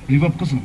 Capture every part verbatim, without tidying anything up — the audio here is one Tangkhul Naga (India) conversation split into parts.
Reverb kasang.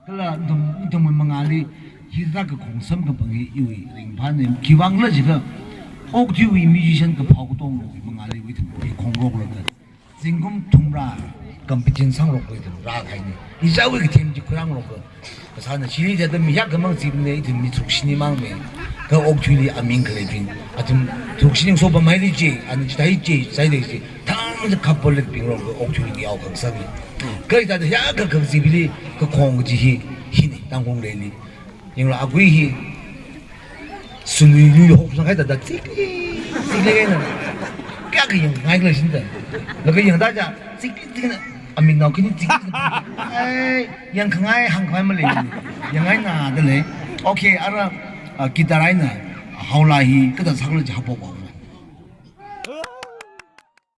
Kala dum, dum mangāli, hithāda kakhong samkaphang hi iwui ringphāna, khiwuivang khala jiakha, okathuiwui musician kaphao katongawui mangāli wui ithum hi khongrok laga, zingkum thumrā competition sangrok wui ithum rākahaina. Ichāwui kathem chi khuirāngarok kasāna, chili thāda mi hiyākha mang chibingna, ithum mi tharuk shini mangna. Kha okathuili aming khaleibing, athum tharuk shini sopameili chi, ana chithāda chi, sāda chi, thangda khapolek bing rong kha okathuili yao khangsang. Kha hithāda hiyākha khangachee bingli kakhong kaji hi, hina, Tangkhul leili. Yanglu agui hi, sului lui hoksangkahai thāda, tsikli, tsikli kahaina. Kayākha yangngai khala shinda. Laga yangda ja, tsikli, tsikli, amik nao khani tsikli. Ai, yangkhangai, hāngkhangai malei. Yangngaina da lei. Okay, ara, ah, guitar eina, haola hi, kathāda sākhala chi haophok haowa.